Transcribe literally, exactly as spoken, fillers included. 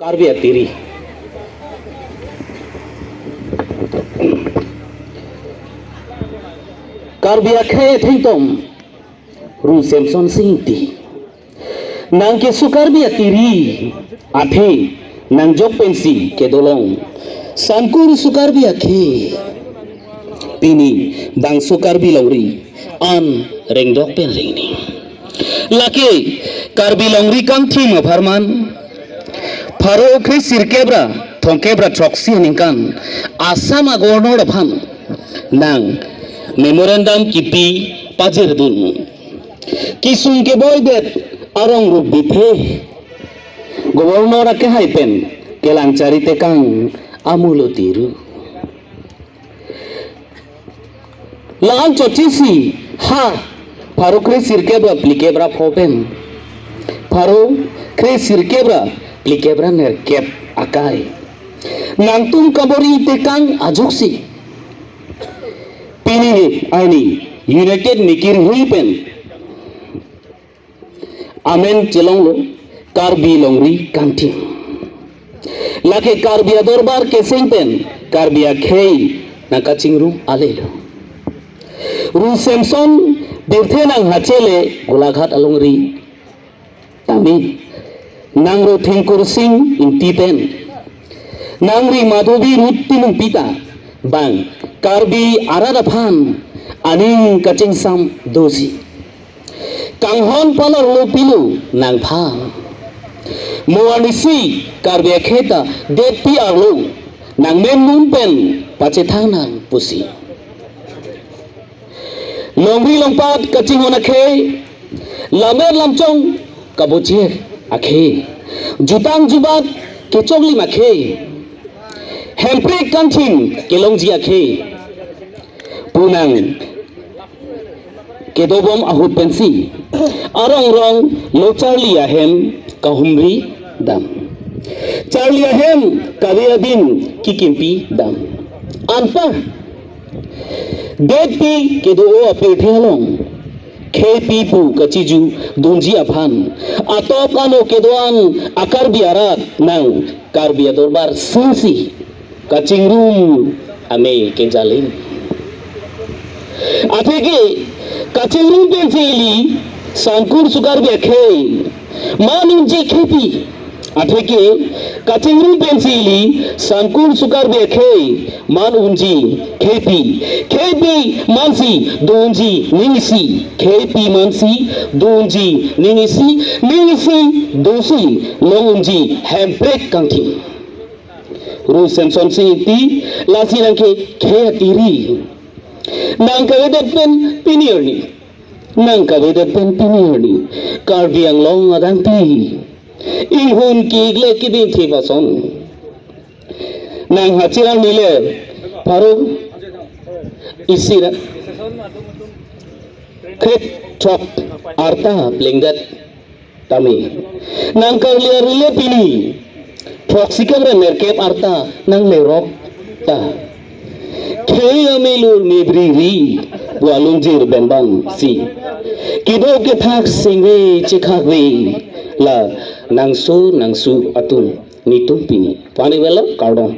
Karbi atiri. Karbi akhei athengtom, Ru Semsonsing Ingti. Nang keso Karbi atiri athe nangjok pensi kedolong. Sangkur so Karbi akhei. Pini bangso Karbi longri an rengdok pen rengning. Lake Karbi longri kangthim apharman pharo kre sirkep ra thomkep ra throksi aningkan Assam a-Governor aphan nang memorandum kipi pajirdun. Kesung keboidet arong rup bithe. Governor akehai pen kelang chari tekang amulo tiru. La-an chotisi ha pharo kre sirkep ra phlikep ra pho pen pharo kre sirkep ra phlikep ra nerkep akai nangtum kabor-i tekang ajoksi pini arni United Mikir Hi pen amen chelonglo Karbi longri kangthim. Lake Karbi adorbar keseng pen Karbi akhei nangkachingrum alelo. Ru Semson birthe nang hachele Golaghat alongri. Tame nang Ru Thingkursing Ingti pen nang Ri Madhobi Ruth Timungpi ta bang Karbi arat aphan aning kachingsam dosi. Kanghon palarlo pilo nangphan. Mo arnisi Karbi akhei ta detpi arlo nangmen mun pen pachethang nang pusi. Longri longpat kachinghon akhei, lammet lamchong kabochek akhei, jutang jubat kechoklim akhei, hemprek kangthim kelongji akhei pu nang kedobom ahut pensi arong rong lo charli ahem kahumri dam, charli ahem kave abin kikimpi dam. Anpa detpi kedo-o apirthe along kheipi pu kachiju dunji aphan atop ano kedo-an a-Karbi arat nang Karbi adorbar singsi kachingrum ame kejalim. Atheke kachingrum pensi ili Sangkur so Karbi akhei man unji kheipi. Atheke kachingrum pensi ili Sangkur so Karbi akhei man unji kheipi. Kheipi mansi do unji ning isi. Kheipi mansi do unji ning isi. Ning isi dosi long unji hemprek kangthim. Ru Semsonsing Ingti, lasi nang ke khei atiri. Nang kavedet pen pini arni. Nang kavedet pen pini arni Karbi Anglong adang pi inghun ki-igle kibin thip ason. Nang hachi arni le pharo isi ra kre throk arta plengdet tame. Nang karli arni le pini throksikep ra nerkep arta nang lerok ta. Khei amelur mebriri pu alungjir benban si kedo kethak singve chekhakve la nangso nangsu atum netum pini. Pani velo, kardom.